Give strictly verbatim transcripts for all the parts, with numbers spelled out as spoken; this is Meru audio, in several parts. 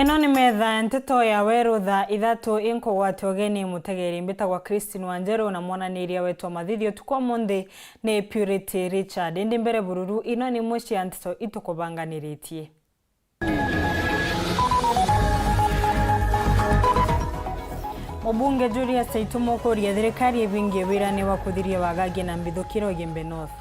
No ni metha nteto ya weru thaa ithatu inkugwate ugeni mutegeri. Mbitagwa Christine Wanjeru na mwananiria wetu wa mathithio tuku umunthi ni Purity Richard. Indi mbere bururu, ino ni imwe cia nteto itukubanganiritie. Mubunge Julius Taitumo kuria thirikari ibingie wirane wa kuthiria wagagia na mbithukiro Igembe North.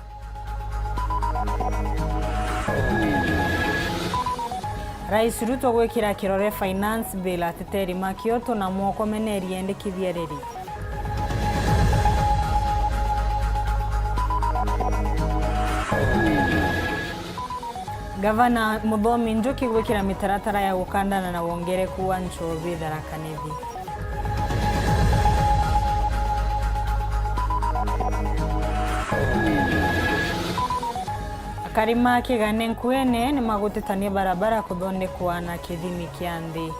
Rais Ruto gwikira kirore Finance Bill, ateteri ma Kyoto na mwoko menerie endekithia riri. Gavana Muthomi Njuki gwikira mitaratara ya gukandana na wongereku wa nchobi Tharaka Nithi. Akari ma Kigane Nkuene ni magutetania barabara kuthondekwa na kithimi kia nthi.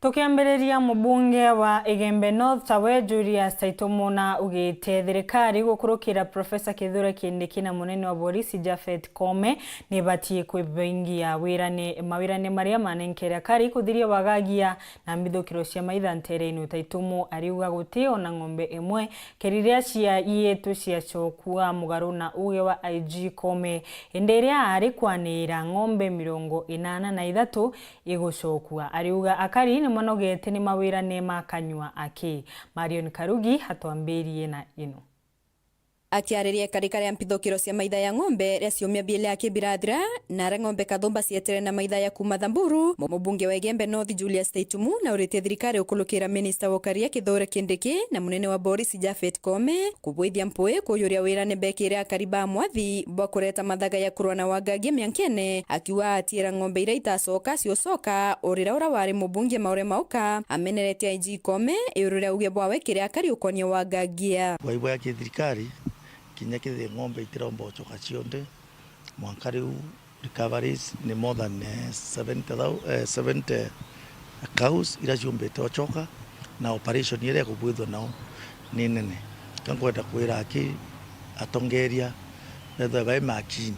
Tukiambiriria, mubunge wa Igembe North tawe Julius Taitumo na ugite thirikari gukurukira Professor Kithure Kindiki na munene wa borisi Japhet Koome ni ibatie kwibingia wirane, mawirane maria manenkere akari kuthiria wagagia na mbithukiro cia maitha ntereene. Taitumo ariuga guti ona ng'ombe imwe keri riria ciaiyitwe ciacokua mugaru na uge wa I G Koome. Indi riria ari kwaniira, ng'ombe mirongo inana na ithatu igucokua. Ariuga akari ni manogete ni mawirane ma kanyua aki. Marion Karugi atwambirie na ino. Akiariria ikarika ria mpithukiro cia maitha ya ng'ombe ria ciumia biiri aki birathira, na aria ng'ombe kathumba cietere na maitha ya kuuma Thamburu, mu-, mubunge wa Igembe North Julius Taitumu na uritie thirikari ukulukira minista wa ukaria Kithure Kindiki na munene wa borisi Japhet Koome kubwithia mpui kuyuria wirane bekire akari ba Mwathi bwa kureta mathaga ya kurwa na wagagia miankene, akiuga atiira ng'ombe iria itacoka ciucoka, urira uria wari mubunge Maure Mauka ameneretie I G Koome iuru ria uge bwawe kiri akari ukonia wagagia. Bwaibwa ya kithirikari, kinya kethira ng'ombe itiromba ucoka cionthe, mwanka riu recoveries ni more than, eh, seventy thou-, eh, seventy cows iria ciumbite ucoka, na operation iria ikubwithwa nao ni nene. Ka nkwenda kwira aki atongeria bethwe bai makini,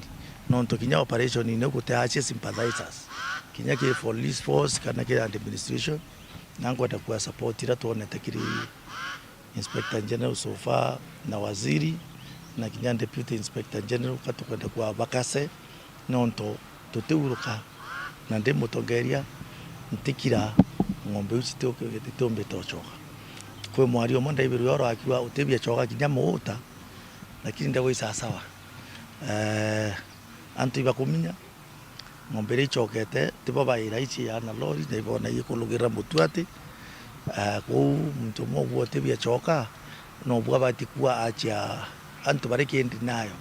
nontu kinya operation ino guti acia sympathizers, kinya ki police force kana ki administration, na nkwenda kwa support iria twonete kiri Inspector General so far na waziri na kinya Deputy Inspector General, ka tukwenda kwa bakase, nontu tutiuruka na ndi mutongeria ntikira ng'ombe iu citiumbite ucoka. Kwi mwari umwe ndaibirwe oro akiuga utibia coka kinya muuta, lakini ndagwa isasawa. Eh, antu ibakuminya, ng'ombe iria icokete, tibo baira ici ya na lori, na ibona ikulugirira mutuati. Ah, kwou muntu umwe uguo utibia coka, no bwa abati kuwa achia antu bari kindi nayo.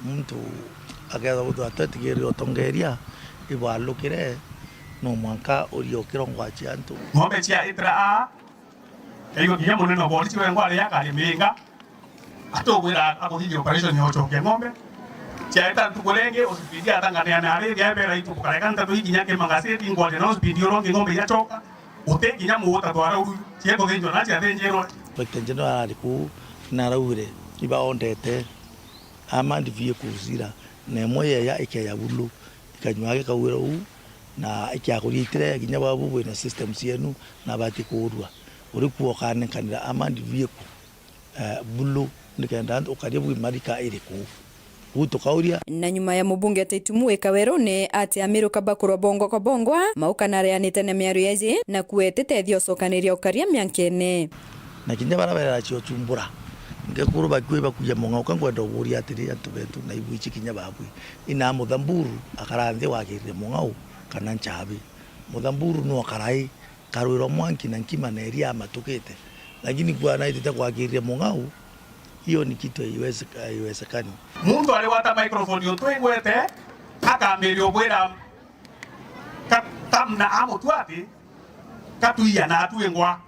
Muntu akethwa guthwa atetigirire utongeria, ibalukire, no mwanka urie ukirongwa achia antu. Ng'ombe cia itira a, kaigua kinya munene wa borisi wengwa aria akari minga, atugwira akuthithia operation ya ucokia ng'ombe. Ciaeta ntuku ringi, uspindi atanganea na ari thia ebera ituku kareka ntatu ikinya ki magazeti, ngwaria na uspindi urongi ng'ombe igacoka. Uti kinya muuta twara uru, ciekuthinjwa na ciathinjirwe. Inspector General ari kuu, na araugire, ibaondete armored vehicles ira, na imwe yeya ikeya bulu, ikanyua gikaugira uu, na ikiakuria itire kinya bwabu bwina system cienu, na abati kuurua. Uri kuo ukanenkanira armored vehicle, eh, bulu, nikenda antu ukaria bwi marika iri kuu. Kuu tukauria. Na nyuma ya mubunge Taitumu wika werune ati amiruka bakurwa bongwa kwa bongwa, Mauka nareanite na miario yeji na kuete tethio ucokaniria ukaria miankene. Na kinya bara berera cio chumbura, ngekuru bakui bakuya mung'au, ka ngwenda uburia atiri, antu betu na ibwichi kinya babwi, ina Muthamburu akara nthi wakirire mung'au kana nchabi? Muthamburu no karai karwirwa mwanki na nkima na iria amatukite, lakini bwana itite kwakirire mung'au, hiyo ni kitu haiwezi-, haiwezekani. Muntu ari gwata microphone utwigwete, akambiria ubwira ka-, kamna amutua ati, katuiya na atwingwa.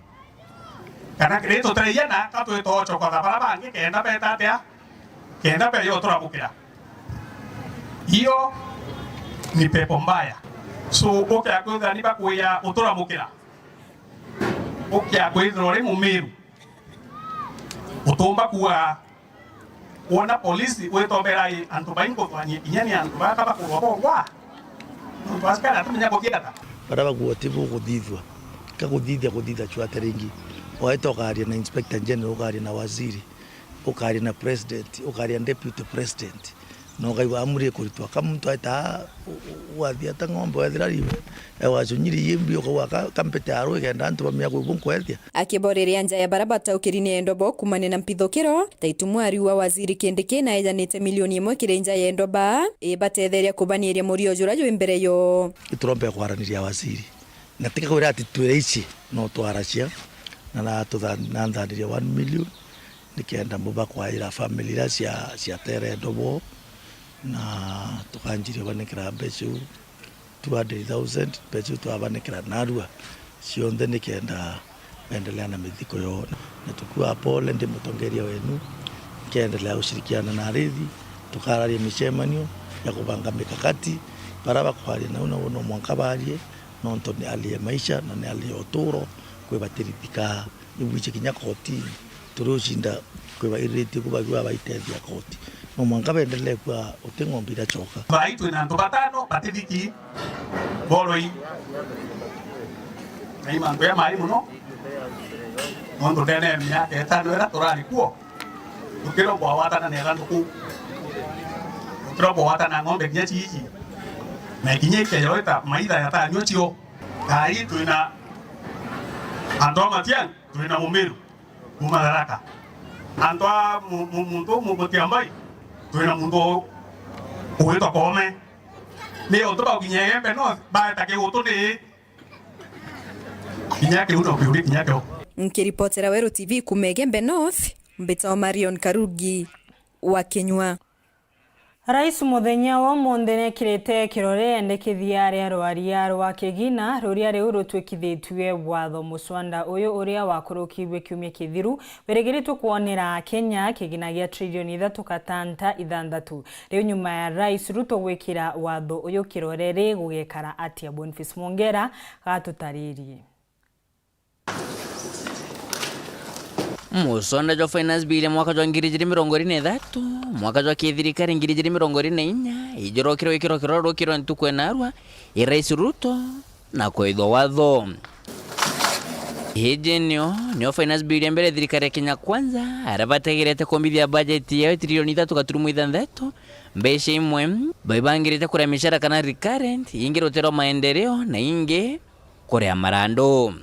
Kana ri tutaiya na katwitochokotha bara bangi kenda beta atia? Kenda beyo turamukira. Hiyo ni pepo mbaya. So, uke akwitha ni bakuya uturamukira. Ukia kwithirwa uri Mumiru, utumba kuuga wona polisi witombera i antu baingi uthwanie kinya ni antu baka bakurwa borwa. Nontu askari atumenya kuthieta. Bara bagua ti bukuthithua, ka kuthithia kuthitha chwate ringi. Waita ukaria na Inspector General, ukaria na waziri, ukaria na president, ukaria deputy president. Na ukaigua amri ikuritwa. Ka muntu aita u-, u-, ugathiata ng'ombe, wethira riu ewacunyiri yimbi, ukauga ka, kampite aru ikenda antu bamia kwi bunkwethia. Akiboreria nja ya bara bataukiri ni endwa bo kumania na mpithukiro, Taitu Mwariu wa waziri Kindiki na ejanite milioni imwe kiri nja ya endwa ba, ibatetheria kubaniria murio juria jwi mbere yo. Iturombe kwaraniria waziri. Na tika kwira ati twire ici, no twaracia, na na tutha-, na nthaniria one million, nikenda mbuba kwaira family iria cia, ciatere ndobo, na tukanjiria banikira mbeca iu two hundred thousand, mbeca iu twabanikira narua cionthe nikenda bendelea na mithiko yo. Na tukua pole, ndi mutongeria wenu, nkiendelea gushirikiana na arithi, tukararia micemanio ya kubanga mikakati, bara bakwaria nau nau no mwanka barie, nontu ni hali ya maisha na ni hali ya uturo, kwi batirithika. Ibwici kinya kotini, turi ucinda kwibairitie ku bagua baitethia koti. No mwanka bendelee kwa uti ng'ombe iracoka. Thaai twina antu batano batithiki boroi. Na i mantu ya mai muno. Nontu ndene ya miaka itano ira turari kuo, tukiromba gwatana na ithanduku. Tukiromba gwatana ng'ombe kinya ciiji. Na kinya ikeyo ita maitha yatanyua cio. Thaai twina antu a Matiang'i, twina Mumiru kuma Tharaka. Antu a mu-, mu-, muntu umu Mutiambai, twina muntu ugwitwa Koome. Ni untu bau kinya Igembe North baeta kiutu ni kinya kiu no kiuri kinya kio. Nkiripotera Weru T V kuma Igembe North, mbitagwa Marion Karugi wa Kinyua. Rais muthenya wa umunthi niekirite kirore endekithia ria rwaria rwa kigina ruria riu rutwikithitue watho. Muswanda uyu uria wakurukirue kiumia kithiru wirigiritwe kwonera Kenya kigina gia trilioni ithatu gatanta ithanthatu. Riu nyuma ya Rais Ruto gwikira watho uyu kirore ri gugekara atia? Boniface Mwongera gatutaririe. Musonda jwa Finance Bill ya mwaka jwa ngiri ijiri mirongo iri na ithatu, mwaka jwa kithirikari ngiri ijiri mirongo iri na inya, ijurokirwe ikiro kiroro rukirwe ntuku ya narua i Rais Ruto na kwithwa watho. Iji nio, nio Finance Bill ya mbere thirikari ya Kenya Kwanza aria bategerete kumbithia bajeti yao trilioni ithatu gaturumo ithanthatu, mbeca imwe baibangirite kuria micara kana recurrent, ingi ruterwa maendeleo na ingi kuria marandu.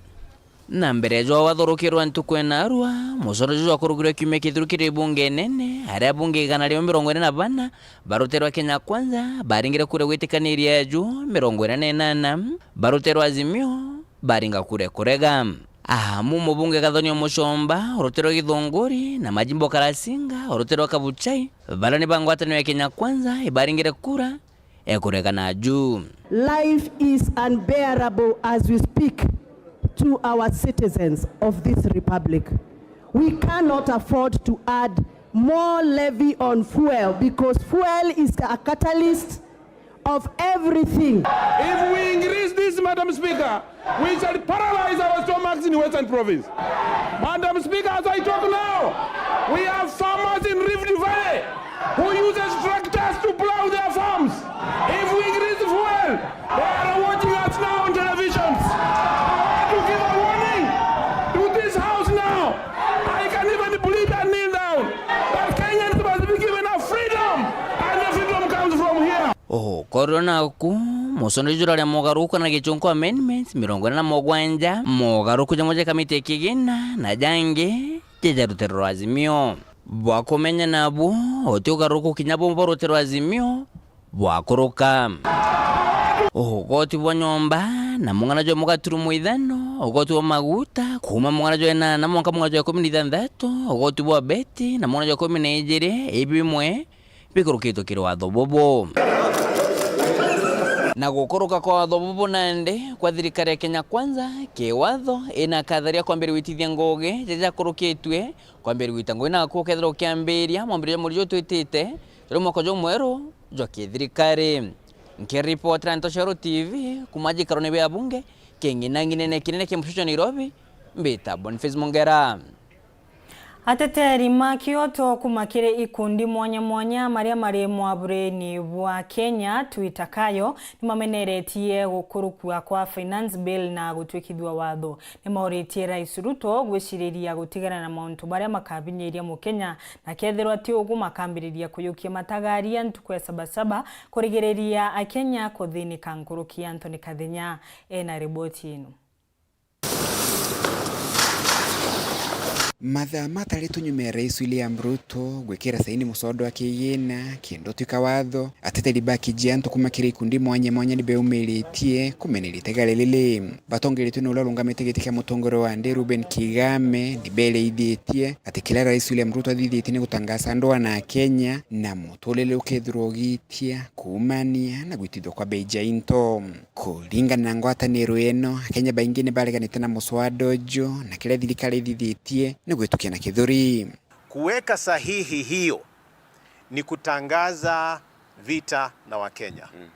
Na mbere jwa watho rukirwa ntuku ya narua, musoro juju jwakurukirwe kiumia kithiru kiri bunge nene, aria abunge igana rimwe mirongo iri na bana baruterwa Kenya Kwanza baringire kura gwitikaniria ju mirongo iri na inana, baruterwa Azimio baringa kura kurega. Amu mubunge Gathoni Omuchomba uruterwa Githunguri na Majimbo Karasinga uruterwa Kabuchai, baria ni ba ngwataniro ya Kenya Kwanza ibaringire kura ekuregana ju. Life is unbearable as we speak to our citizens of this republic. We cannot afford to add more levy on fuel because fuel is a catalyst of everything. If we increase this, Madam Speaker, we shall paralyze our stomachs in Western Province. Madam Speaker, as I talk now, we have farmers in Rift Valley who uses tractors to plow their farms. If we increase fuel, they are watching us now on televisions. I want to give a warning to this house now. I can even plead and kneel down. But Kenyans must be given a freedom, and the freedom comes from here. Ukorwo naku, musonda juraria mogaruku na gichunku amendments mirongo ina na mugwanja, mogaruku jamwe ja kamiti ya kigina na jangi jeja ruterwa rwa Azimio. Bwa kumenya nabu, uti ugaruku kinya bumwe bwa ruterwa rwa Azimio bwakuruka. Ugoti bwa nyomba na mung'ana jwa mugaturumo ithano, ugoti bwa maguta kuma mung'ana jwa inana mwanka mung'ana jwa ikumi na ithanthatu, ugoti bwa beti na mung'ana jwa ikumi na ijiri, ibi bimwe bikurukitwe kiri watho bubu. Na gukuruka kwa watho bubu nandi kwa thirikari ya Kenya Kwanza, kiwatho ina katharia kwambiria gwitithia ngugi jaja jakurukitue, kwambiria gwita ngugi naku ukethirwa ukiambiria mwambiririo jwa mweri juu twitite, juri mwaka jumweru jwa kithirikari. Nkiripotera Ntoshero T V kuma jikarone bia bunge, king'inang'inene kinene kia mucicio Nairobi, Mbita Boniface Mongera. Ateteri ma kioto kuma kiri ikundi mwanya mwanya maria mari mwabureni bwa Kenya Twitter Kayo nimameneretie gukurukua kwa Finance Bill na gutwikithua watho. Nimauritie Rais Ruto gwiciriria gutigana na mauntu maria makabinyiria Mukenya, na kethirwa ti uguo makambiriria kuyukia matagaria ntuku ya Sabasaba kurigiriria Akenya kuthinika nkuruki. Anthony Kathenya ena riboti ino. Mathaa mataritwe nyuma ya Rais William Ruto gwikira saini muswada wa kigina kenda utwika watho, ateteri ba Kajiado kuma kiri ikundi mwanya mwanya nibeumiritie kumeneria itegari riri. Batongeretwe ni uria urungamite giti kia mutongoria wa nthi Reuben Kigame, nibereithitie ati kiria Rais William Ruto athithitie ni gutangaasa ndwaa na Akenya, na muturire ukethirwa ugiitia kuumania na gwitithua kwa bei ja into. Kuringana na ngwataniro ino, Akenya baingi ni bareganite na muswada uju, na kiria thirikari ithithitie ni gwitukia na kithuri. Kuweka sahihi hiyo ni kutangaza vita na Wakenya. Mm.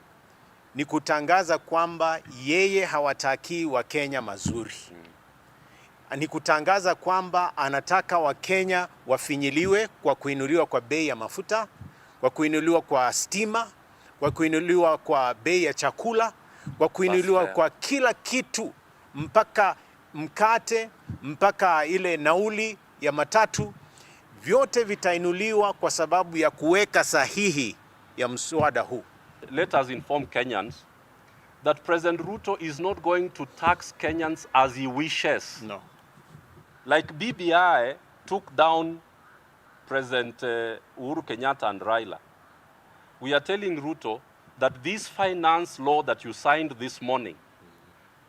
Ni kutangaza kwamba yeye hawatakii Wakenya mazuri. Mm. Ni kutangaza kwamba anataka Wakenya wafinyiliwe kwa kuinuliwa kwa bei ya mafuta, kwa kuinuliwa kwa stima, kwa kuinuliwa kwa bei ya chakula, kwa kuinuliwa Basi, eh. kwa kila kitu, mpaka mkate, mpaka ile nauli ya matatu, vyote vitainuliwa kwa sababu ya kuweka sahihi ya mswada huu. Let us inform Kenyans that President Ruto is not going to tax Kenyans as he wishes. No. Like B B I took down President, uh, Uhuru Kenyatta and Raila, we are telling Ruto that this finance law that you signed this morning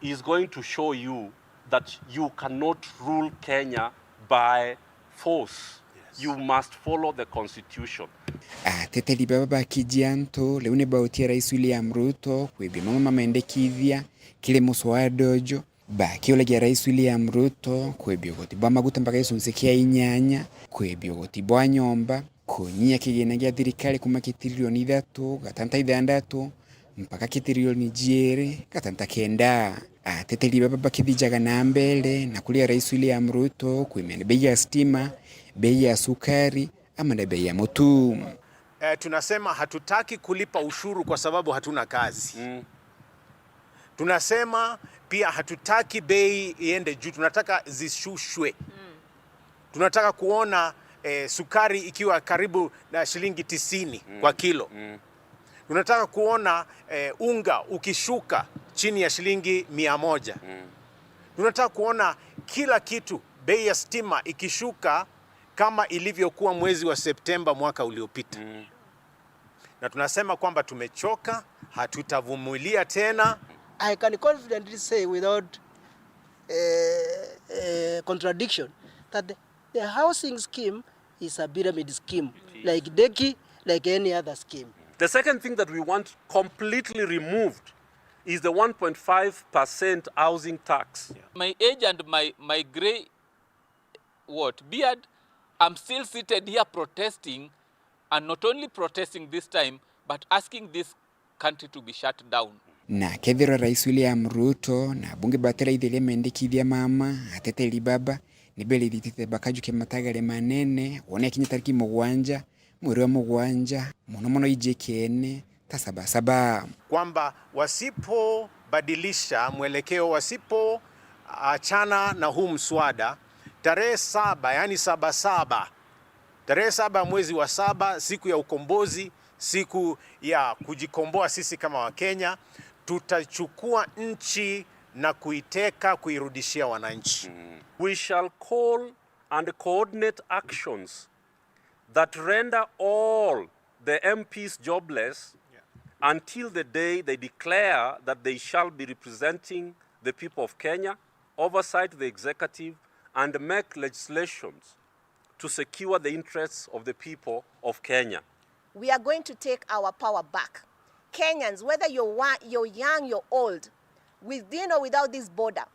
is going to show you that you cannot rule Kenya by force. Yes. You must follow the constitution. Ateteri baba ba Kajiado riu ni bautie Rais William Ruto kwibia mamwe ma mendekithia kiri muswada uju, bakiuragia Rais William Ruto kwibia ugoti bwa maguta mpaka gicunci kia inyanya, kwibia ugoti bwa nyomba, kunyia kigina gia thirikari kuma ki tirilioni ithatu gatanta ithantatu mpaka ki tirilioni jiiri gatanta kenda. Ateteri baba bakithijaga na mbere na kuria Rais William Ruto kwimia na bei ya stima, bei ya sukari, ama na bei ya mutu. Eh, tunasema hatutaki kulipa ushuru kwa sababu hatuna kazi. Mm. Tunasema pia hatutaki bei iende juu, tunataka zishushwe. Mm. Tunataka kuona, eh, sukari ikiwa karibu na shilingi tisini Mm. kwa kilo. Mm. Tunataka kuona, eh, unga ukishuka chini ya shilingi mia moja. Mm. Tunataka kuona kila kitu, bei ya stima ikishuka kama ilivyokuwa mwezi wa Septemba mwaka uliopita. Mm. Na tunasema kwamba tumechoka, hatutavumilia tena. I can confidently say without, eh, eh, contradiction that the, the housing scheme is a pyramid scheme, like Deki, like any other scheme. The second thing that we want completely removed is the one point five percent housing tax. My age and my, my grey, what, beard, I'm still seated here protesting, and not only protesting this time, but asking this country to be shut down. Na kethirwa Rais William Ruto na abunge batiraithiria mendekithia mama, ateteri baba ni berithitie bakajukia matagare manene, wone kinya tariki mugwanja, mweri wa mugwanja, mono mono iji kiene ta Sabasaba. Kwamba wasipobadilisha mwelekeo, wasipoachana na huu mswada, tarehe saba, yani Sabasaba, tarehe saba mwezi wa saba, siku ya ukombozi, siku ya kujikomboa sisi kama Wakenya, tutachukua nchi na kuiteka, kuirudishia wananchi. We shall call and coordinate actions that render all the M Ps jobless, yeah, until the day they declare that they shall be representing the people of Kenya, oversight the executive, and make legislations to secure the interests of the people of Kenya. We are going to take our power back. Kenyans, whether you're, wa- you're young, you're old, within or without this border,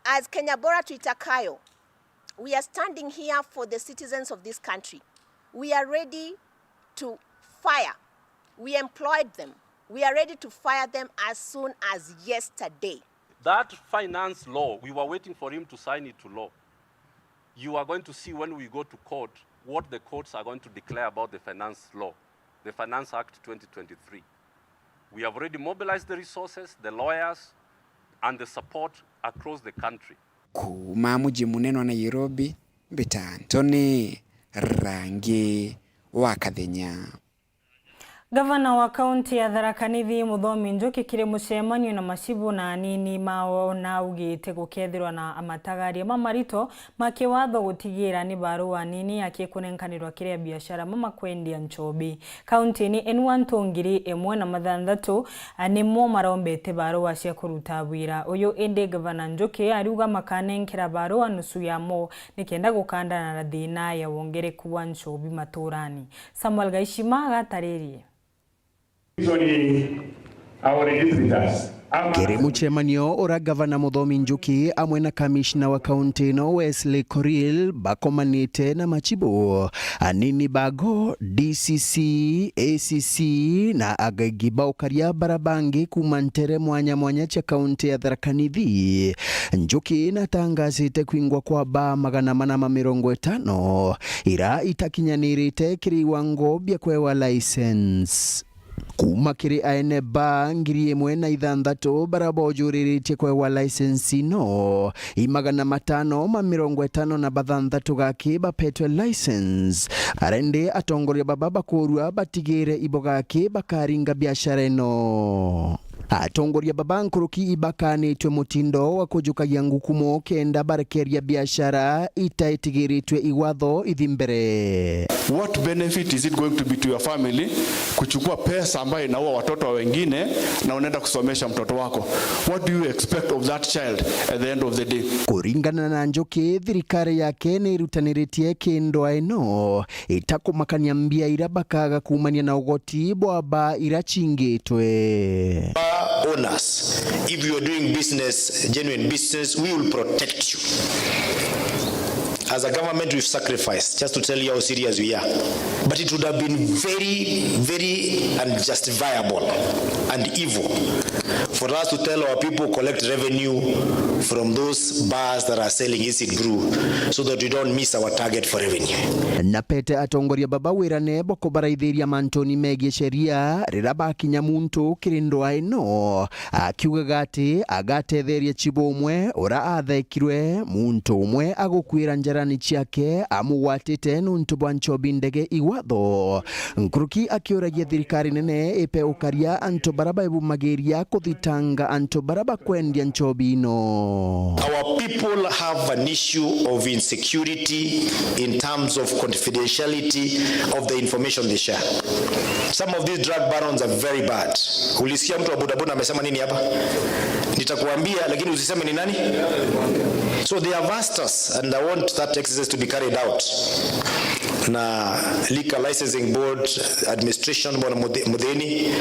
as Kenya Bora Tuitakayo, we are standing here for the citizens of this country. We are ready to fire. We employed them. We are ready to fire them as soon as yesterday. That finance law, we were waiting for him to sign it to law. You are going to see when we go to court what the courts are going to declare about the finance law, the Finance Act twenty twenty-three. We have already mobilized the resources, the lawyers, and the support across the country. Kuuma muji munene wa Nairobi, mbita Anthony Rangi wa Kathenya. Gavana wa kaunti ya Tharaka Nithi Muthomi Njuki kiri mucemanio na macibu na anini mao, na augite gukethirwa na amatagaria mamarito ma kiwatho gutigira ni barua nini yakikunenkanirwa kiri abiashara mamakwendia nchobi. Kaunti-ini inu antu ngiri imwe na mathanthatu nimo marombete barua cia kuruta wira uyu, indi Gavana Njuki ariuga makanenkera barua nusu yamo nikenda gukandana na thina ya wongereku wa nchobi maturani. Samuel Gaishima agataririe. Usually, our legislators ama Kiri mucemanio ura Gavana Muthomi Njuki amwe na kamishna wa kaunti ino Wesley Korir bakomanite na machibu, anini bago, D C C, A C C na agaigi ba ukaria bara bangi kuuma ntere mwanya mwanya cia kaunti ya Tharaka Nithi, Njuki natangasite kwingwa kwa baa magana mana ma mirongo itano ira itakinyanirite kiri iwango bia kwewa license. Kuuma kiri aene baa ngiri imwe na ithanthatu bara bojuriritie kwewa license ino, i magana matano ma mirongo itano na bathanthatu gaki bapetwe license. Ara indi atongoria baba bakurua batigire ibo gaki bakaringa biashara ino. Atongoria baba nkuruki ibakanitwe mutindo wa kujukagia ngukumo kenda barekeria biashara itaitigiritwe iwatho ithi mbere. What benefit is it going to be to your family kuchukua pesa ambayo inaua watoto wa wengine na unaenda kusomesha mtoto wako? What do you expect of that child at the end of the day? Kuringana na Njuki, thirikari yake ni irutaniritie kindwa ino itakumakania mbia ira bakaga kuumania na ugoti bwa baa ira cingitwe. Bar owners, if you are doing business, genuine business, we will protect you. As a government, we've sacrificed just to tell you how serious we are. But it would have been very, very unjustifiable and evil for us to tell our people collect revenue from those bars that are selling illicit brew so that we don't miss our target for revenue. Na pete atongoria baba wirane bokobaraithiria mantuni megie sheria rira bakinya muntu kiri ndwa ino, akiugaga ati agatetheria chibu umwe ura athekirwe, muntu umwe agukwira njarani ciake amugwatite nuntu bwa nchobi ndege iwatho. Nkuruki akiuragia thirikari nene ipe ukaria antu bara baibumagiria kuthitanga antu bara bakwendia nchobi ino. Our people have an issue of insecurity in terms of confidentiality of the information they share. Some of these drug barons are very bad. Ulisikia mtu wa bodaboda amesema nini hapa? Nitakuambia, lakini usiseme ni nani. So they have asked us, and I want that exercise to be carried out. Na Liquor Licensing Board administration, Bwana Muthe-, Mutheni,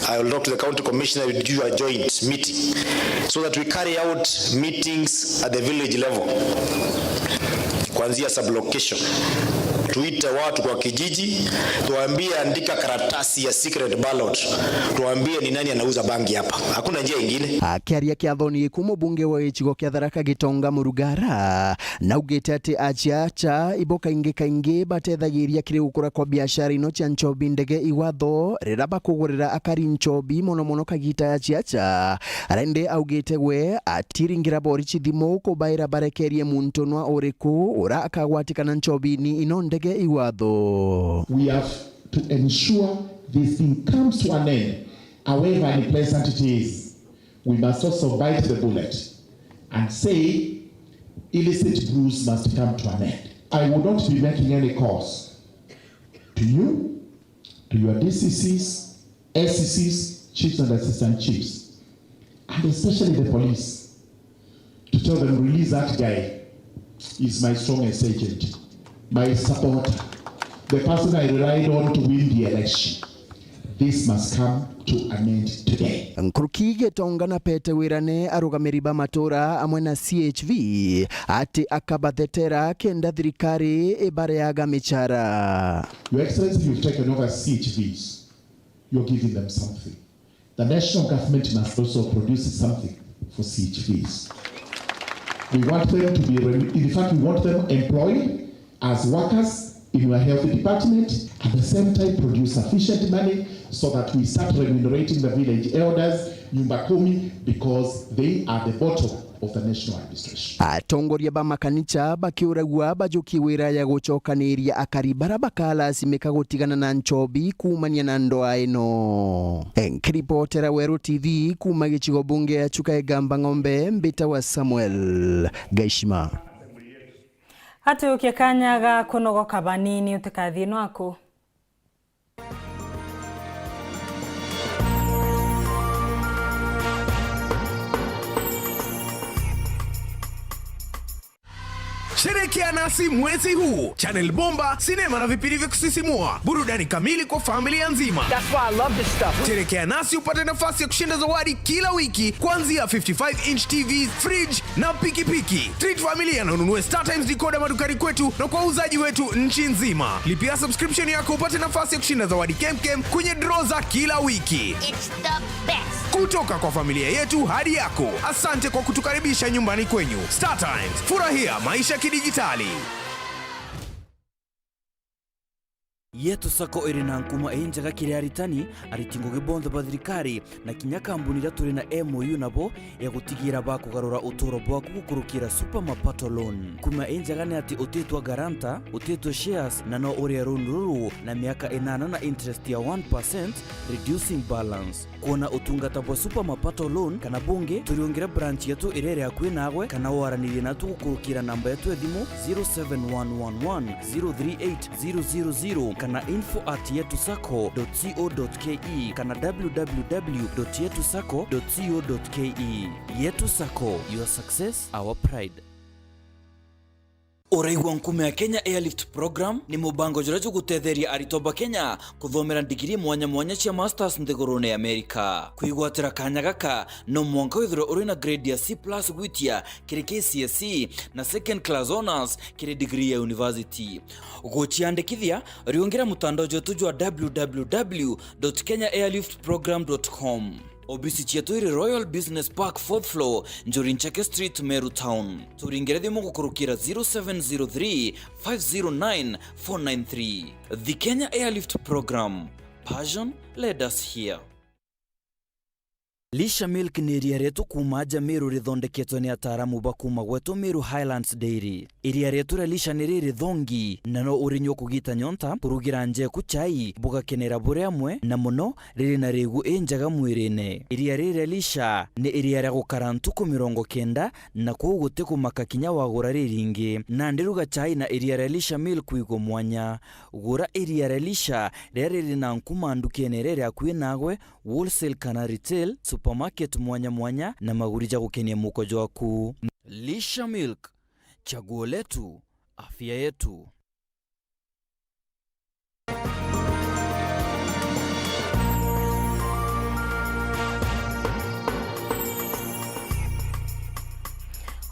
I will talk to the county commissioner, we do a joint meeting so that we carry out meetings at the village level, kuanzia sub-location. Tuite watu kwa kijiji, tuambie, andika karatasi ya secret ballot, tuambie ni nani anauza bangi hapa. Hakuna njia ingine. Akiaria kiathoni giku, mubunge wa gicigo kia Tharaka Gitonga Murugara naugite ati aciaca ibo kaingi kaingi batethagiria kiri gukura kwa biashara ino cia nchobi ndege iwatho rira bakugurira akari nchobi, mono mono kagita ya ciaca. Ara indi augite gwe atiringira borichi thimu kubaira barekerie muntu nwa uriku ura akagwatikana nchobini ino ndege iwatho. We have to ensure this thing comes to an end, however unpleasant it is. We must also bite the bullet and say illicit brews must come to an end. I will not be making any calls to you, to your D C Cs, S C Cs, chiefs and assistant chiefs, and especially the police, to tell them, "Release that guy. He's my strongest agent, my supporter, the person I relied on to win the election." This must come to an end today. Nkuruki Gitonga na pete wirane arugamiri ba matura amwe na C H V ati akabathetera kenda thirikari ibareaga michara. Your Excellency, you've taken over C H Vs. You're giving them something. The national government must also produce something for C H Vs. We want them to be, rem- in fact, we want them employed as workers in your health department, at the same time produce sufficient money so that we start remunerating the village elders, nyumba kumi, because they are the bottom of the national administration. Atongoria ba makanicha bakiuragua bajukie wira ya gucokaniria akari bara bakalasimika gutigana na nchobi kuumania na ndoa ino. Nkiripotera Weru T V kuuma gicigo bunge ya Chuka Igamba Ng'ombe, mbita wa Samuel Gaishima. Atuukie kanya ga kunogoka banini, utikathie nwaku. Sherekea nasi mwezi huu. Channel bomba, sinema na vipindi vya kusisimua. Burudani kamili kwa familia nzima. That's why I love this stuff. Sherekea nasi upate nafasi ya kushinda zawadi kila wiki, kuanzia fifty-five inch T V, fridge na pikipiki. Treat familia na ununue StarTimes decoder madukani kwetu na kwa wauzaji wetu nchi nzima. Lipia subscription yako upate nafasi ya kushinda zawadi kemkem kwenye draw za kila wiki. It's the best. Kutoka kwa familia yetu hadi yako, asante kwa kutukaribisha nyumbani kwenyu. StarTimes, furahia maisha kidijitali. Yetu Sacco iri na nkuma injega kiri aritani, ariti ngugi bonthe ba thirikari, na kinya kambuni iria turi na M O U nabo ya gutigira bakugarura uturo bwaku gukurukira Super Mapato Loan. Nkuma injega ni ati utitwa guarantor, utitwa shares, na no urie loan ruru na miaka inana na interest ya one percent, reducing balance. Kwona utungata bwa Super Mapato Loan kana bungi, turiungire branch yetu iria iri akui naagwe, kana waranirie natu gukurukira namba yetu ya thimu zero seven one one one zero three eight zero zero zero kana info at yetu sacco dot co dot ke kana w w w dot yetu sacco dot co dot ke. Yetu Sacco, your success, our pride. Uraigua nkume ya Kenya Airlift Program ni mubango juria jugutetheria aritwa ba Kenya kuthomera ndigiri mwanya mwanya cia masters nthigurune ya Amerika. Kwigwatira kanya gaka, no mwanka withirwe uri na grade ya C plus gwitia kiri K C S E na second class honours kiri degree ya university. Guciandikithia, riungira mutandao jwetu jwa w w w dot kenya airlift program dot com. Obisi cietu iri Royal Business Park, fourth floor, Njuri Ncheke Street, Meru Town. Turingire thimu gukurukira zero seven zero three five zero nine four nine three. The Kenya Airlift Program. Passion led us here. Lisha Milk ni iria rietu kuuma aja Meru rithondeketwe ni ataaramu ba kuuma gwetu Meru Highlands Dairy. Iria rietu ria Lisha ni riri thongi, na no urinyua kugita nyonta, kurugira njeku chai, bugakenera buri amwe, na muno riri na rigu injega mwirine. Iria riri ria Lisha ni iria ria gukara ntuku mirongo kenda, na kwou guti kumaka kinya wagura riringi. Nandi ruga chai na iria ria Lisha Milk wigwe mwanya. Gura iria ria Lisha riria riri na nkuma ndukene iria iri akui naagwe, wholesale kana retail, supermarket mwanya mwanya, na maguri ja gukenia muko jwaku. Lisha Milk, chaguo letu, afya yetu.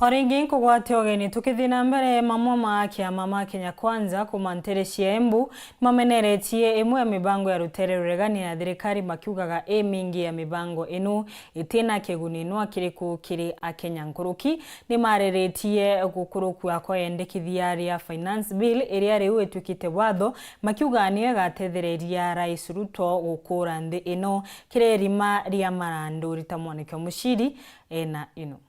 O ringi nkugwatia ugeni, tukithii na mbere, mamwe ma kiama ma Kenya Kwanza kuuma ntiri cia Embu mameneretie imwe ya mibango ya rutere ruregani ya thirikari, makiugaga imingi ya mibango inu itina kiguni nwa kiriku kiri Akenya. Nkuruki ni mariritie gukurukua kwa yendekithia ria Finance Bill iria riu ituikite watho, makiuga niyo igatethereria Rais Ruto gukura nthi ino. Kiri irima ria marandu, Rita Mwaniki wa Muciri ena ino.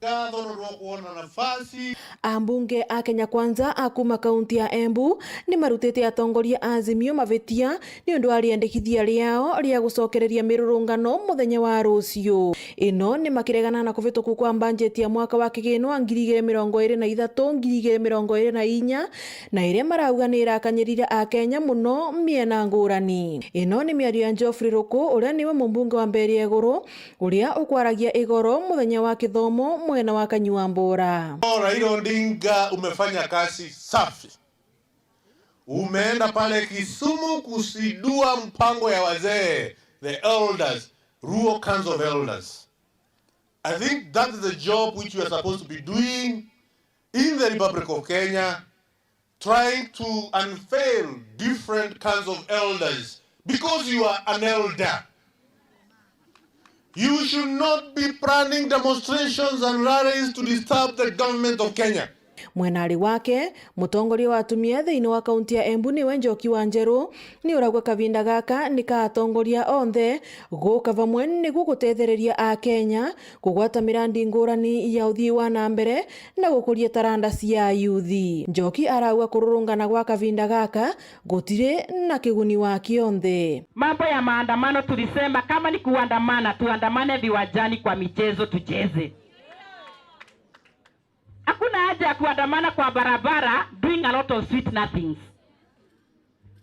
Ngatho nontu bwa kwona nafasi. Ambunge a Kenya Kwanza a kuuma kaunti ya Embu ni marutite atongoria a Azimio mavitia ni undu wa riendekithia riao ria gucokereria mirurungano muthenya wa ruciu. Ino ni makiregana na kuvitukua kwa mbanjeti ya mwaka wa kigino wa ngiri igiri mirongo iri na ithatu, ngiri igiri mirongo iri na inya, na iria marauga ni irakanyirire Akenya muno miena ngurani. Ino ni miario ya Geoffrey Ruku, uria niwe mumbunge wa Mberia Iguru, uria ukwaragia igoro muthenya wa kithomo mwena wa Kanyua Mbora. Oh, Raila Odinga, umefanya kazi safi. Umeenda pale Kisumu kuzindua mpango ya wazee, the elders, Luo Council of Elders. I think that is the job which you are supposed to be doing in the Republic of Kenya, trying to unveil different kinds of elders because you are an elder. You should not be planning demonstrations and rallies to disturb the government of Kenya. Mwenari wake, mutongoria wa atumia thiini wa kaunti ya Embu niwe Njoki wa Njeru, ni urauga kavinda gaka ni ka atongoria onthe guka vamwe niguo gutethereria Akenya kugwata mirandi ngurani ya uthii wa na mbere na gukuria taranda cia ayuthi. Njoki arauga kururungana gwa kavinda gaka gutiri na kiguni wa kionthe. Mambo ya maandamano tulisema kama ni kuandamana, tuandamane viwanjani kwa michezo tucheze. Hakuna haja ya kuandamana kwa barabara doing a lot of sweet nothings.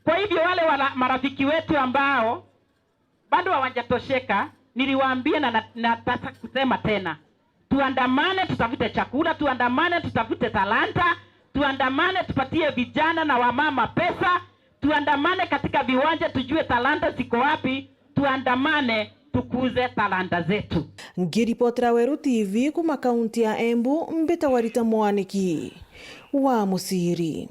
Kwa hivyo wale wala, marafiki wetu ambao bado hawajatosheka, niliwaambia na, na, nataka kusema tena. Tuandamane tutafute chakula, tuandamane tutafute talanta, tuandamane tupatie vijana na wamama pesa, tuandamane katika viwanja tujue talanta ziko wapi, tuandamane tukuze talanta zetu. Ngiripotera Weru T V kuma kaunti ya Embu, mbitagwa Rita Mwaniki wa Musiri.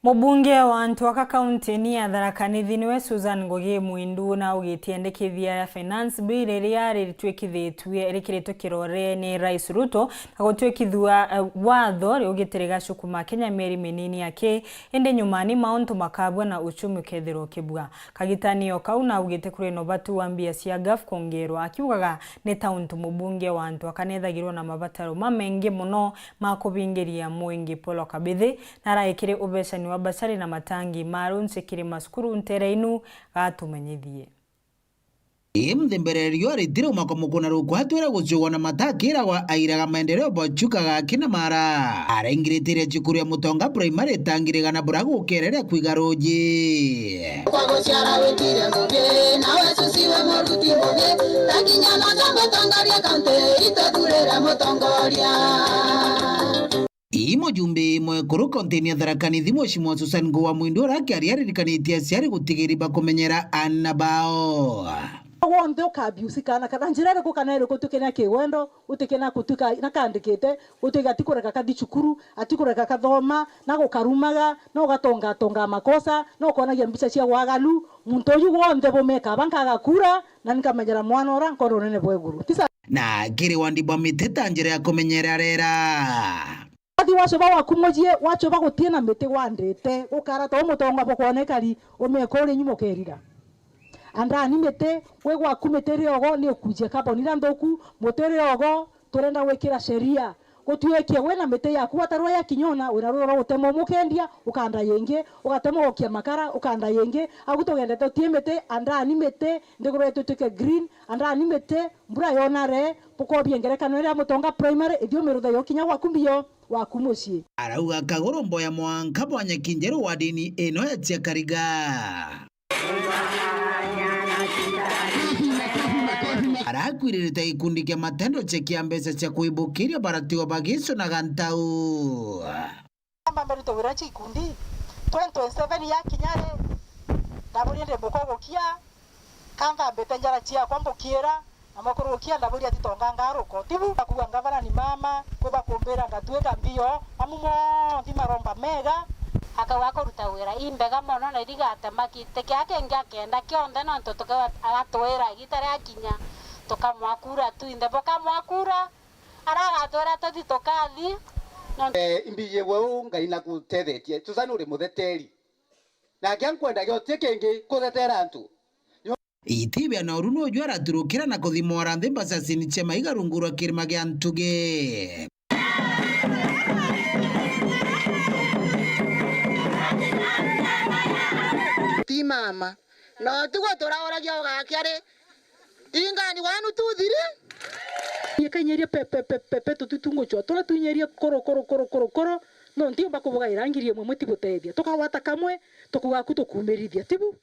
Mubunge wa antu aka kaunti ni ya Tharaka Nithi niwe Susan Ngugi Mwindu na ugitiendekithia ria Finance Bill riria ritwikithitue rikiritwe kirore ni Rais Ruto na gutwikithua, eh, watho riugite rigacukuma Kenya mieri minini aki, indi nyuma ni mauntu makabua na uchumi ukethirwa ukibua. Kagitani o kau na augite kuri na ubatu wa mbia cia gaf kwongerwa, akiugaga ni ta untu mubunge wa antu aka nethagirwa na mabataro mamengi mono ma kubingiria mwingi. Paul Kabithi na arai kiri ubecani wa bacari na matangi ma runci kiri macukuru ntere inu gatumenyithie. Ii muthembererio aritire umako mukuna rukwa atwira gucugwa na mata akiragwa airaga maendeleo bochukaga akina mara. Araingiritiria cukuru ya Mutonga Primary itangirigana bura gukereria kwiga ruji. Kwa guciara witire ngugi, nawe cuciwe muruti ngugi, takinya na mutongoria kaunti, ituthurire mutongoria. Ii mujumbe mwekuru kaunti-ini ya Tharaka Nithi, Mheshimiwa Susan Ngugi wa Mwindu, uria akiaria aririkanitie aciari gutigiri bakumenyera aana bao. Wonthe uka abuse kaana kana njira iriku kana iriku, utikena kigwendo, utikena kutuika na kandikite, utuika atikureka kathi cukuru, atikureka kathoma, na gukarumaga, na ugatongatonga makosa, na ukonagia mbica cia wagalu. Muntu uyu wonthe bumeka aba nkaga kura, na nkamenyera mwana uria nkona unene bwa iguru. Tisa. Na kiri wandi bwa miti ta njira ya kumenyera rera. Wathi wacoba waku mucii, wacoba gutie na miti wandite, gukara ta umutonga bukwoneka ri, umeka uri nyuma ukerira. Andani miti, gwi gwaku miti riogo ni ukujia carbon iria nthuku, muti riogo turenda gwikira sheria. Gutuikia gwi na miti yaku watarwa ya kinyona, wina rwiro rwa gutema umwe ukendia, ukanda yingi, ugatema ugokia makara, ukanda yingi, agu tugendete utie miti, andani miti, ndiguru yetu ituike green, andani miti, mbura yonare, bukobia ngerekano iria Mutonga Primary, ithiu miruthe yo kinya gwaku mbio. Waku mucii. Arauga Kaguru mboya mwanka bwa Nyakinjeru wadini ino ya Chiakariga. Arakwirire ta gikundi kia matendo cha kia mbeca cha kwibukiria baratigwa bagicunaga ntau. Amba mberute wira chi ikundi, twenty twenty-seven yakinya ri, ndaburi ndi mbuko gukia, ka nthambite njara ciakwa mbukiira, na mukuru gukia ndaburi atitonga ngaruko. Tibu akuga ngavana ni mama, kwi bakumbira ngatwika mbio, amu monthe maromba mega. Akauga akuruta wira imbega mono na irigatema giti kia kingi akenda kionthe, nontu tuka-, agatwira igita riakinya, tukamwakura tu, inthe bukamwakura, aragatwira tuthi tukathi, nontu. Eh, imbijigwe uu Ngai nakutethetie, Susan uri mutheteri. Nake ankwendagia uti kingi kutetera antu. Itibia na uru nuju araturukira na kuthimora nthi mbacacini cia maiga rungu rwa kirima gia ntugi. Ti mama. No tiguo turauragia ugakia ri? Ingani one, two, three. Nyeka inyeria pe, pe, pe, pe, pe, tututu ngucwa. Tura tuinyeria koro, koro, koro, koro, koro. No ntiumba kubugaira ngiri imwe mwe tibutethia. Tukagwata kamwe, tukugaku tukumirithia. Tibu?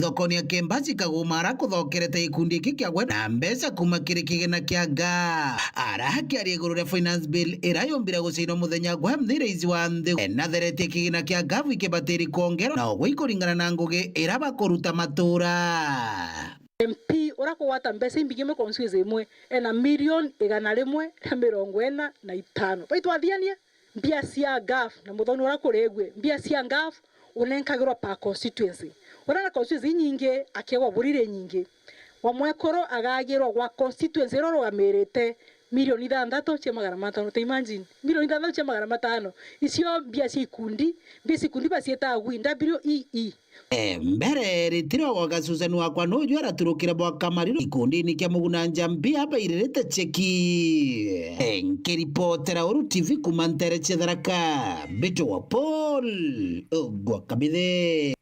Thokoni ya Kembaci Kagumara kuthokerete gikundi giki kia gwe na mbeca kuma kiri kigina kia ga. Ara akiaria iguru ria finance bill ira yumbire gucainwa muthenya gwa mthi rais wa nthi, enatheretie kigina kia gavu ikibatiri kwongerwa na ugwe ikuringana na ngugi ira bakuruta matura. M P uria kugwata mbeca imbingi imwe constituency imwe ena milioni igana rimwe ria mirongo ina na itano. Bai twathianie, mbia cia gaf na muthoni uria kuregwe, mbia cia gaf unenkagirwa per constituency. Uria na constituency inyingi, akiegwa buriri nyingi. O mwekuru agagirwa gwa constituency iria urugamirite milioni ithanthatu cia magana matano. Ta imagine, milioni ithanthatu cia magana matano. Icio mbia cia ikundi, mbia cia ikundi bacietaga gwi W E E. E, mbere ritiro gwa Gasusan wakwa nuju araturukire bwa kamariro ikundini kia Muguna Njambi abairirite cheki. E, nkiripotera Uru T V kuma ntere cia Tharaka, Mbito wa Paul, gwa Kabithe.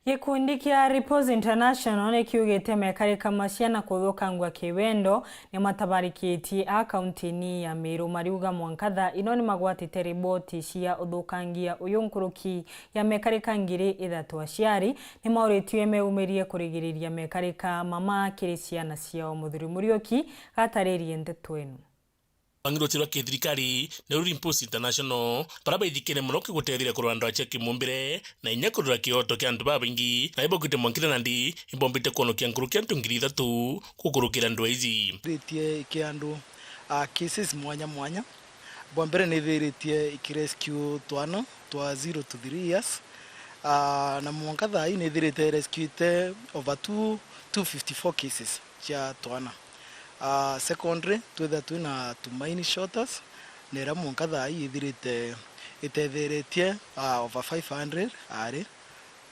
Gikundi kia Ripples International ni kiugite mekarika ma ciana kuthukangua kiwendo ni matabarikitie a kaunti-ini ya Meru. Mariuga mwanka thaa ino ni magwatite riboti cia uthukangia uyu nkuruki ya mekarika ngiri ithatu aciari ni mauritue meumirie kurigiriria mekarika mama kiri ciana ciao. Muthuri Muriuki gataririe ndeto ino. Rwang'i rucio rwa kithirikari ni Ripples International, baria baithikire mono kiguteethia kurwaa ndwaa cia kimumbire na inya kurura kioto kia antu babaingi, na ibaugite mwanka thaa ino nandi ibombite kwonokia nkuruki antu ngiri ithatu gukurukira ndwaa iji. Ithiritie iki andu, ah, cases mwanya mwanya. Bwa mbere ni ithiritie ikirescue twana twa zero to three years, ah, na mwanka thaa ii ni ithirite irescuite over two, two fifty-four cases cia twana. Ah, secondly, twithira twina Tumaini Shelters, na iria mwanka thaa ii ithirite itetheretie, ah, over five hundred ari.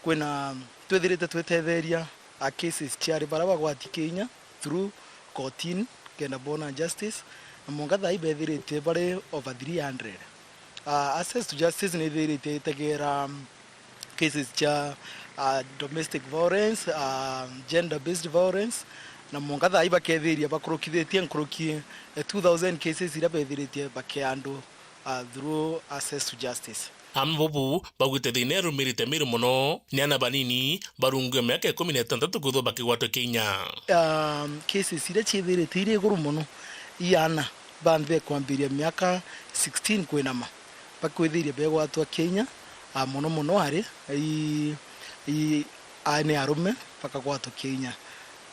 Kwina, twithirite twitetheria, ah, cases cia ari baria bagwati kinya through kotini kenda boona justice, na mwanka thaa ii bethirite bari over three hundred. Ah, access to justice ni ithirite itegera, um, cases cia, ah, domestic violence, ah, gender based violence, na mwanka thaa ii bakethiria bakurukithitie nkuruki, eh, two thousand cases iria bethiritie bakiandu, ah, through access to justice. Amwe bobu baugite thina irumirite Meru mono ni ana banini barungu ya miaka ikumi na itantatu kwithirwa bakigwatwa kinya. Um, cases iria ciithirite iri iguru mono i ana ba nthi kwambiria miaka sixteen kwinama bakwithiria begwatwa kinya, ah, mono mono ari i, i, a, ni arume bakagwatwa kinya,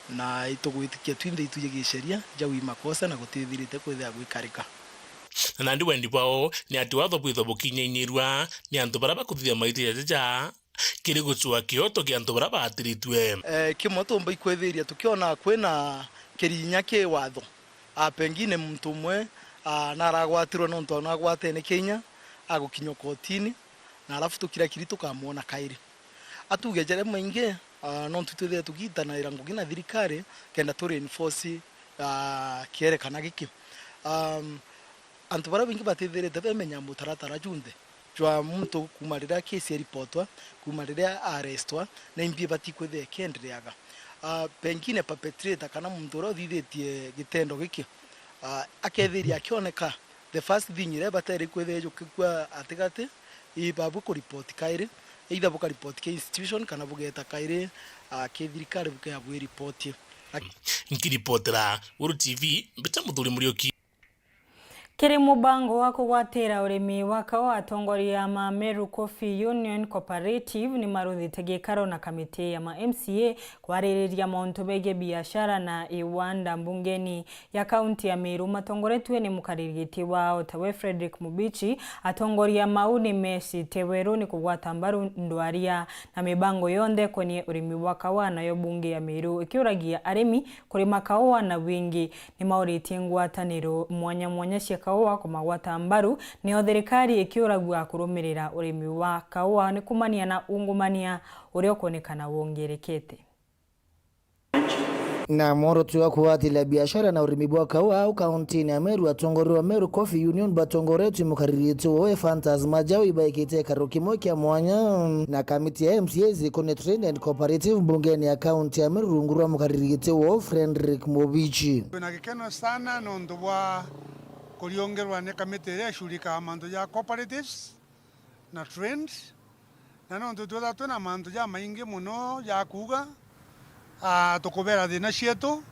na itugwitikia twinthe ituje giceria jau i makosa na gutithirite kwithira gwikarika. Na nandi wendi bwao ni ati watho bwithwe bukinyainyirua ni antu baria bakuthithia maiti jajaja kiri gucua kioto kia antu baria baatiritue. Eh, kimwe tumba ikwithiria tukiona kwina kirinya ki watho. Ah, pengine muntu umwe, ah, naragwatirwe nontu nagwatene kinya, agukinywa kotini, na alafu tukirakiri tukamwona kairi. Atuge jaria maingi, ah, nontu twithire tugitanaira ngugi na thirikari, kenda tu reinforce, ah, kierekana giki. Um, antu baria baingi batithirite bemenya mutaratara junthe jwa muntu kuuma riria case eripotwa, kuuma riria arestwa, na imbi ibati kwithira ikiendereaga. Ah, pengine perpetrator kana muntu uria uthithitie gitendo giki, ah, akethiria akioneka, the first thing iria ibatere kwithira ijukikua atigati, i babu kuripoti kairi, either bukaripoti ki institution kana bugeta kairi, ah, ki thirikari bukea bwiripoti. Nkiripotera Uru T V, Mbita Muthuri Muriuki. Kiri mubango wa kugwatira urimi wa kaua, atongoria ma Meru Coffee Union Cooperative ni maruthite gikaro na kamiti ya ma M C A kwaririria mauntu megie biashara na iwanda mbungeni ya kaunti ya Meru, matongoretue ni mukariri giti wao tawe Frederick Mubichi. Atongoria mau ni mecite weru ni kugwata mbaru ndwaria na mibango yonthe ikonii urimi bwa kaua, nayo bunge ya Meru ikiuragia arimi kurima kaua na wingi. Ni mauritie ngwataniro mwanya mwanya cia kaua kumagwata mbaru, nio thirikari ikiuragua kurumirira urimi wa kaua ni kumania na ungumania uria ukwonekana wongerekete. Na mworoto wa kugwatira biashara na urimi bwa kaua au kauntini ya Meru, atongoria wa Meru Coffee Union batongoretue mukariri giti wao Ephantus Majau ibaikite gikaro kimwe kia mwanya na kamiti ya M C As ikonii Trade and Cooperative mbungeni ya kaunti ya Meru rungu rwa mukariri giti wao Frederick Mubichi. Twina gikeno sana nontu bwa kuriungerwa ni kamiti iria icurikaga mantu ja cooperatives na trade, na nontu twithagwa twina mantu jamaingi mono ja kuuga, ah, tukubera thina cietu,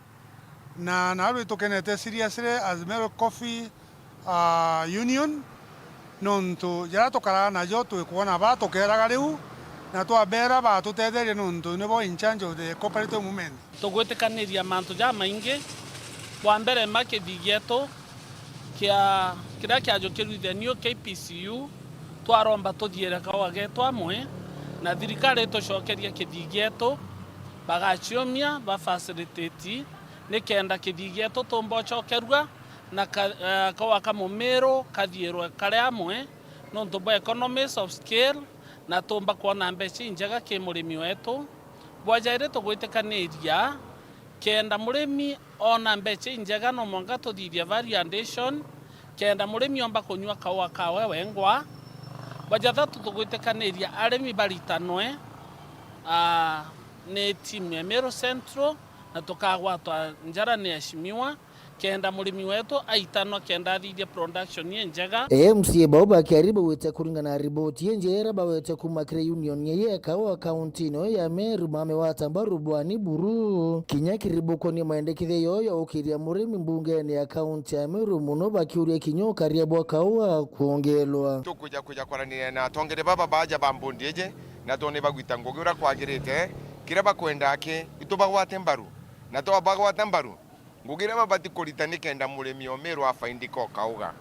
na narua tukenete seriously as Meru Coffee, ah, Union, nontu jaria tukaraga najo twikwona ba tukeraga riu, na twabera batutetherie nontu nibo in charge of the cooperative movement. Tugwitikaniria mantu jamaingi, bwa mbere ma kithii gietu kia, kiria kiajukirwe ithenio K P C U, twaromba tuthiire kaua getu amwe, na thirikari itucokerie kithii gietu, Bagaciumia ba facilitate nikenda kithii gietu tumba ucokerua na ka-, eh, kaua ka Mumiru kathiirwe kari amwe nontu bwa economies of scale na tumba kwona mbeca injega ki murimi wetu. Bwa jairi tugwitikaniria kenda murimi oona mbeca injega no mwanka tuthithia value addition kenda murimi omba kunyua kaua kawe wengwa. Bwa jathatu tugwitikaniria arimi baritanwe, ah, ni timu ya Meru Central na tukagwatwa njara ni Ashimiwa kenda murimi wetu aitanwa kenda athithia production injega. M C A bau bakiaria baugite kuringana na riboti injega iria bawete kuuma kiri union ya kaua kaunti ino ya Meru mamigwata mbaru bwani buru kinya kiribukoni maendekithia yoyo ukiria murimi mbungene ya kaunti ya Meru muno bakiuria kinya ukaria bwa kaua kwongelwa. Tukwija kwija kwaraniria na atongeri baba baja ba mbundi iji na twone bagwita ngugi uria kwagirite, kiria bakwenda aki itubagwate mbaru na twabagwata mbaru. Ngugi iria babati kurita nikenda murimi o Meru afaindika o kauga.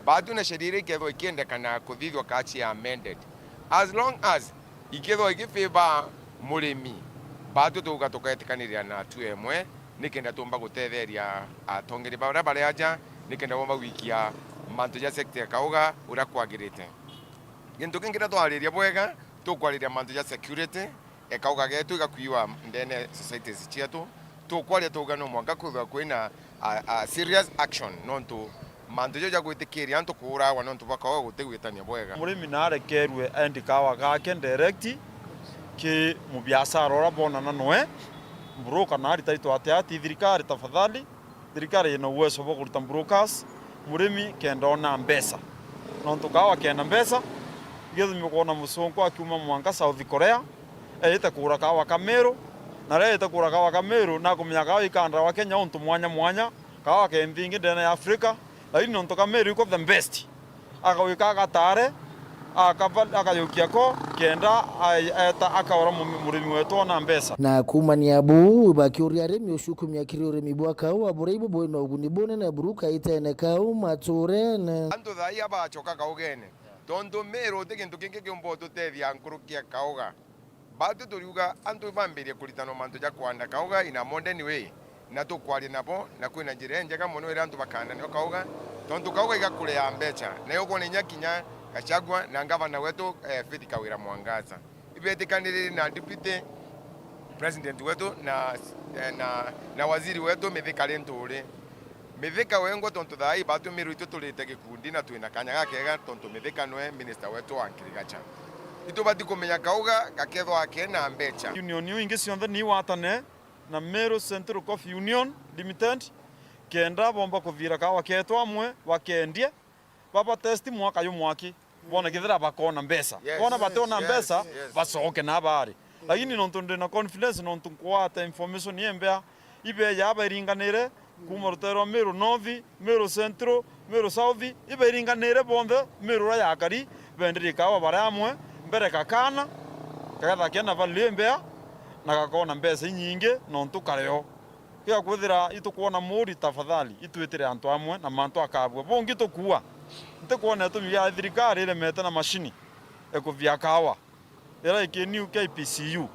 Baatu na sheria iria ikethwa ikiendekana kuthithwa ka cia amended. As long as ikethwa igifavor murimi, baatu tuuga tugetikaniria na atu emwe nikenda tumba gutetheria atongeri baria bari aja nikenda bomba gwikia mantu ja sector ya kauga uria kwagirite. Gintu kingi kiria twariria bwega, tukwariria mantu ja security, e kauga getu igakuiwa ndene societies cietu. Tukwaria tuuga no mwanka kwithirwa kwina a, a serious action, nontu mantu jau ja gwitikiria antu kuuragwa nontu bwa kauga gutigwitania bwega. Murimi naarekerue endi kawa gake direct ki mubiashara uria bonana noe, broker na arita itwate ati thirikari tafadhali. Thirikari ina uwezo bwa kuruta brokers, murimi kenda ona mbeca. Nontu kawa kenda mbeca, igethimi kwona musunku akiuma mwanka South Korea, eite kugura kawa ka Meru, na riria eite kugura kawa ka Meru, nakumenya kawa ikandawa Kenya untu mwanya mwanya, kawa ke nthi ingi ndene ya Africa, lakini nontu ka Meru iko the best. Akawika agatare, akava-, akajukia ko, kenda ae-, eeta akaura mu-, murimi wetu ona mbeca. Na kuumania buu, bakiuria arimi ucukumia kiri urimi bwa kaua buria ibu bwina uguni bunene buru kaitene kau maturene. Antu thaai abacoka kaugene, tontu Meru ti gintu kingi kiumba ututethia nkuruki ya kauga. Baatu turiuga antu bambirie kuritanwa mantu ja kwanda kauga in a modern way, na tukwaria nabo, na kwina njira injega mono iria antu bakanda nio kauga, tontu kauga igakurea mbeca, na yo bwona inya kinya Gachagua na ngavana wetu, eh, Faith Kawira Mwangaza, ibetikaniriri na deputy president wetu na, eh, na, na waziri wetu Mithika Linturi. Mithika wengwa tontu thaa ii batumirwe itu turite gikundi na twina kanya gakega tontu Mithika nwe minister wetu wa agriculture. Itubati kumenya kauga gakethwa kena mbeca. Union iu ingi cionthe ni iwatane na Meru Central Coffee Union Limited, kenda bomba kuthira kawa ketu amwe bakendie, baba test mwaka jumwe aki. Bone kethira bakona mbeca. Yes. Bona batona, yes, mbeca, yes, bacoke na bari. Lakini nontu ndina confidence, nontu nkwata information imbea, ibeja bairinganire, kuuma rutere rwa Meru North, Meru Central, Meru South, ibairinganire bonthe, Meru uria yakari, benderie kawa bari amwe, mbere kakana, kagetha kena value imbea, na gakona mbeca inyingi, nontu kareo. Kiga kwithira itukwona muri, tafadhali, itwitire antu amwe na mantu akabua. Bungi tukua, ntikwona itumi bia thirikari iremete na mashini ikuvia kawa, ira iki new K P C U.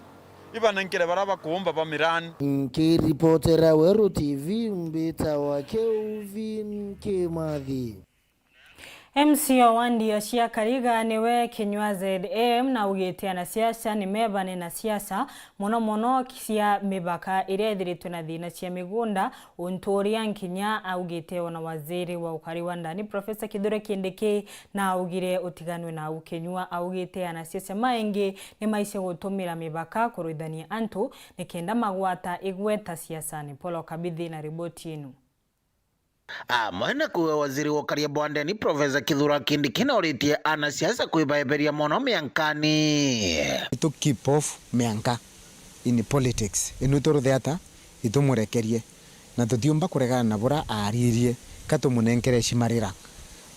Ibanenkere baria bakuumba ba mirani. Nkiripotera Weru T V, mbitawa Kelvin Kimathi. M C A wa wandi ya Ciakariga niwe Kinyua Z M na augite anasiasa ni mebane na siasa, mono mono cia mibaka iria ithiritwe na thina cia migunda, untu uria nkinya augite ona waziri wa ukari wa ndani Professor Kithure Kindiki na augire utiganwe na au. Kinyua augite anasiasa maingi ni maici gutumira mibaka kuruithania antu nikenda magwata igweta siasani. Paul Kabithi na riboti inu. Amwe na kuuga waziri wa ukaria bwa ndeni Professor Kithure Kindiki nauritie anasiasa kwibaeberia mono miankani. Itu keep off mianka in politics. Inu turuthe ata? Itumurekerie. Na tutiumba kuregana na bura aaririe, ka tumunenkere heshima rira.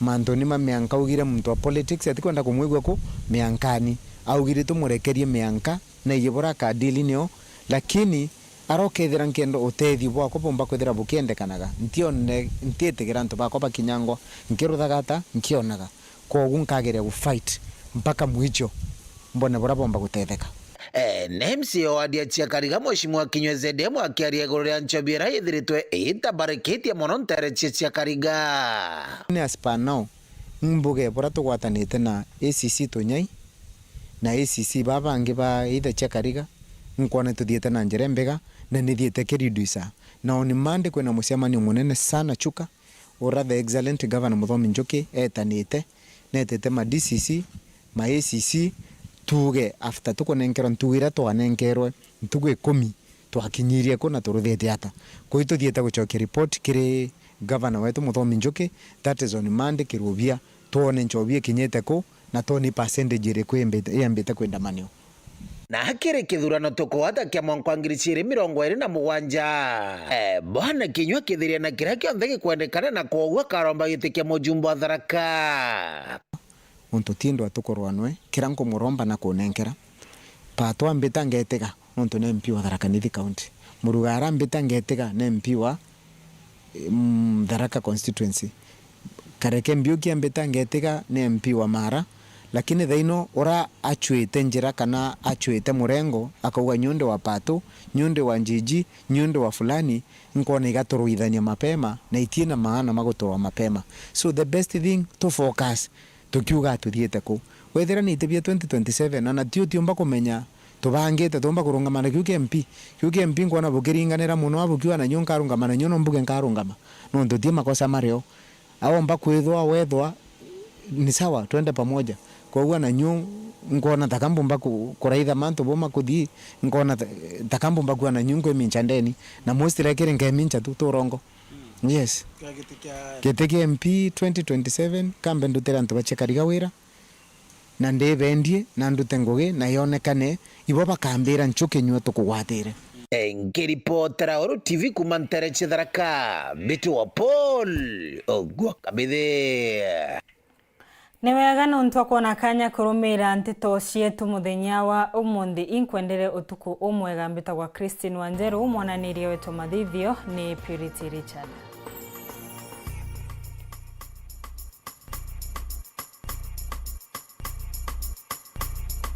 Mantuni ma mianka augire muntu wa politics atikwenda kumwigua ku miankani. Augire tumurekerie mianka, na iye bura akadili nio, lakini arokethira nkenda utethio bwakwa bumba kwithira bukiendekanaga, ntione, ntiitigira antu bakwa bakinyangwa, nkiruthaga ata, nkionaga. Kwogu nkageria gu fight mpaka mwicho, mbone bura bomba gutetheka. Eh, Na M C A wa ward ya Chiakariga, Mheshimiwa Kinyua Z M, akiaria iguru ria nchobi iria ithiritwe itabarikitie mono nteere cia Chiakariga. Ni as per now, mbuge buria tugwatanite na A C C Tunyai na A C C baa bangi ba either Chiakariga, nkwona tuthiite na njira imbega na nithiite ki reducer. Na on Monday kwina mucemanio munene sana Chuka, uria the excellent Governor Muthomi Njuki etanite, netete ma D C C, ma A C C, tuuge after tukunenkerwa ntugu iria twanenkerwe, ntugu ikumi, twakinyirie ku na turuthite ata. Kwou ituthiite gucokia report kiri Governor wetu Muthomi Njuki, that is on Monday kirubia, twone nchobi ikinyite ku, na twone percentage iriku imbite-, iambite kwindamanio. Na kiri kithurano tukugwata kia mwaka wa ngiri ciiri mirongo iiri na mugwanja, eh, Bwana Kinyua akithiria na kiria kionthe gikwendekana, na kwoguo akaromba giti kia mujumbe wa Tharaka. Untu ti ndwa tukurwa nwe, kiria nkumuromba na kunenkera, Pato ambita ngetiga, nontu ni M P wa Tharaka Nithi County. Murugara ambita ngetiga, ni M P wa, mm, Tharaka constituency. Kareke Mbiuki ambita ngetiga ni M P wa Mara, lakini thaino ura achuite njira kana achuite murengo, akauga, "Nyu ndi wa Pato, nyu ndi wa Njiji, nyu ndi wa fulani," nkwona igaturuithania mapema, na itina maana ma guturwa mapema. So the best thing, tu focus, tukiuga tuthiite ku. Wethira ni iti bia twenty twenty-seven, ona ti utiumba kumenya tubangite, tuumba kurungama na kiu kia M P. Kiu kia M P nkwona bukiringanira mono, a bukiuga na nyu nkarungama, na nyu no mbuge nkarungama. Nontu ti makosa mario. Aomba kwithwa wethwa ni sawa, twende pamoja. Kwoguo na nyu nkwona taka mbumba ku-, kuraitha mantu boma kuthii, nkwona ta-, taka mbumba kuwa na nyu nkwimincha ndeni. Na mostly kiri nkemincha tu, tu urongo. Yes. Kia giti kia M P twenty twenty-seven, kambe ndutire antu ba Chiakariga wira, na ndibendie, na ndute ngugi, na yonekane, ibo bakambira nchuki nyua tukugwatire. Nkiripotera Uru T V kuuma nteere cia Tharaka, mbitwa Paul Ogwa Kabithi. Ni wega nontu akwona kanya kurumiira nteto cietu muthenya wa umunthi. Inkwendere utuku umwega. Mbitagwa Christine Wanjeru, mwananiria wetu mathithio ni Purity Richard.